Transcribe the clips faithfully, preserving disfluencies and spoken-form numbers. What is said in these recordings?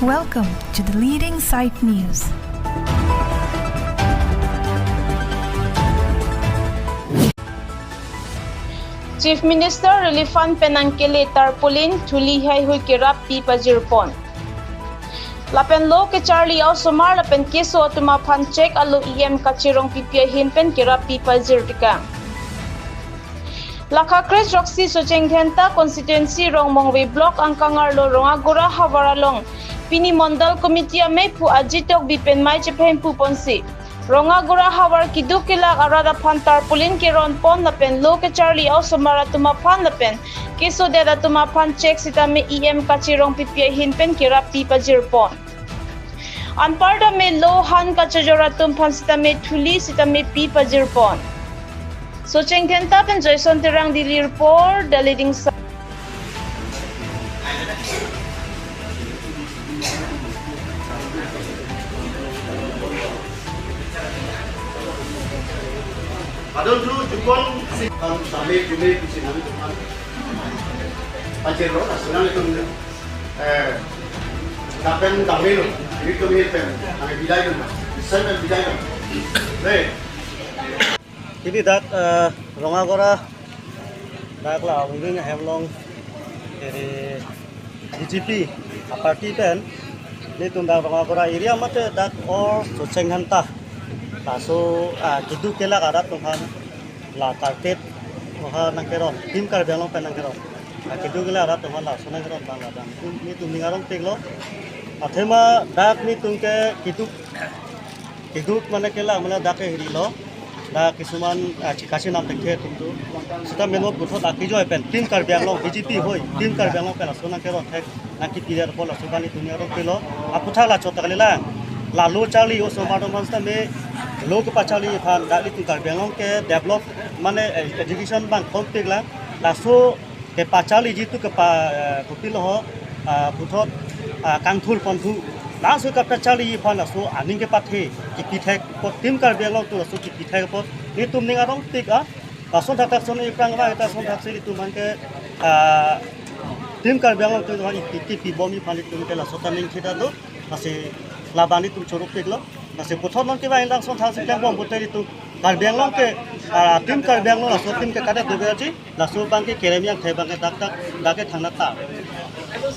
Welcome to the leading site news. Chief Minister Relief Fund pen nangkele tarpaulin, thuli, heihui kerap pi pajirpon. Lapen lo kecharli a-osomar lapen keso atum aphan cheque alo E M Kachirong Pipi ahin pen kerap pi pajir tekang. Lakha kre-throksi Socheng Dhenta constituency Rongmongve block angkang arlo Rongagora havar along pini mondal committee amephu Ajit Tokbi pen mei chephempu ponsi Rongagora havar keduk kelak arat aphan tarpaulin keronpon lapen lo kecharli a-osomar atum aphan lapen kesodet atum aphan cheque sitame E M Kachirong Pipi ahin pen kerap pi pajirpon. Anparta me lo han kachojor atum aphan sitame thuli sitame pi pajirpon. Socheng Dhenta pen Joyson Terang, Delhi report, The Leading Site. Padon tu jukon si pan same jume pisi nami tuhan. Pajirlo, asunang itu. Eh, kapen damelo, ini kami pen, kami bidai dun, saya pen bidai dun. Re. Ini dak, eh, Rongagora, dak la Ungring ahem along, jadi B J P, a party pen, nelitum dak Rongagora area mate dak or Socheng Dhenta, laso, ah, keduk kelak arat atum aphan, la target, oha nangkeron, Team Karbi Anglong pen nangkeron. Ah, keduk kelak arat atum aphan laso nangkeron abang abang. Nelitum ning arong pik lo. Athema dak nelitum ke keduk, keduk mane kelak mane dak ke hiri lo. Dak kisuman, ah, chikasi nam tekhe atum tu. Sita menot puthot aki joy pen Team Karbi Anglong B J P hoi, Team Karbi Anglong pen laso nangkeron thek nangkipi der pol laso abang nelitum ning arong pik lo. Aphuthak la chot ta kalilang. La lo charli a-osomar atum aphan sitame lo kepacharli aphan dak nelitum Karbi Anglong ke develop mane, eh, education abang thom pik lang. Laso kepacharli jitu kepa, eh, kopilo ho, ah, puthot, ah, kangthur ponthu. Laso kepacharli aphan laso aning kepathe, kipi thek apot Team Karbi Anglong atum laso kipi thek apot nelitum ning arong pik a. Lason thakthak son iprang abang, lason thakthak si nelitum abang ke, ah, Team Karbi Anglong atum abang kipi, kipi bom aphan nelitum ke laso ta ning theda do. Lasi labang nelitum choro pik lo. Lasi puthot non kevang lason thakthak si klem bom puthot nelitum Karbi Anglong ke, ah, Team Karbi Anglong laso team ke kada do gaji. Laso abang ke kerem yang the abang ke dak dak dak ke thangnat ta.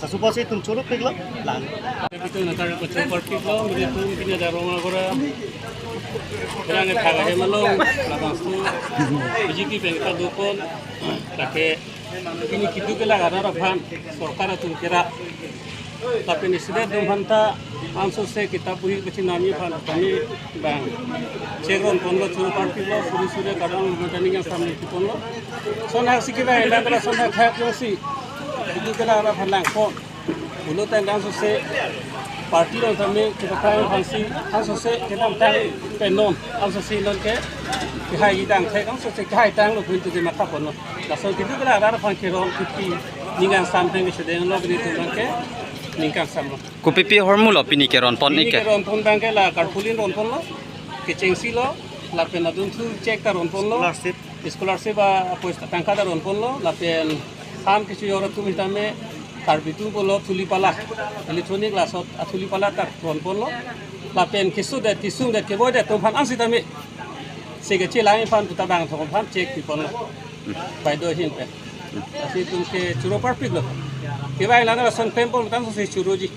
Laso pusi nelitum choro pik lo lang. Itum nangkar kachoro pik lo, nelitum pini dak Rongagora. Kerang ke thang ahem along, labangso B J P pen kadukun, lake pini keduk kelak arat aphan sorkar atum kerap. Lapen isidet atum aphanta ansose kitap bohi kachinam aphan kami abang cheque ronpon lo, choro parpik lo, suri suri kadang mata ning kangsam ning pipon lo. Lason thak si kevang lang lason thak thak lo si. Keduk kelak arat aphan nangpon. Pulo tangka ansose party along tame kita tang aphansi ansose kedamtang pen non ansose non ke kehai idang thek ansose kehai tanglo pun tu ke matha pon lo. Lason keduk kelak arat aphan keron kipi ning kangsam pen kesedeng lo nelitum abang ke ning kangsam lo. Kopipi ahormu lo pini keronpon? Pini ike keronpon abang ke la tarpaulin ronpon lo, kechengsi lo, lapen adunthu cheque ta ronpon lo. Scholarship. Scholarship a, apoisa tangka ta ronpon lo, lapen ham kechojor atum sitame Karbi atum pulo thuli pala, electronic laso athuli pala ta ronpon lo, lapen kesodet kesungdet keboidet atum aphan ansitame si kechelang aphan puta bang thong aphan cheque pipon lo. Bai do ahin pen. Lasi itum ke choro parpik lo. Kevang lang lason pempon tang si choroji.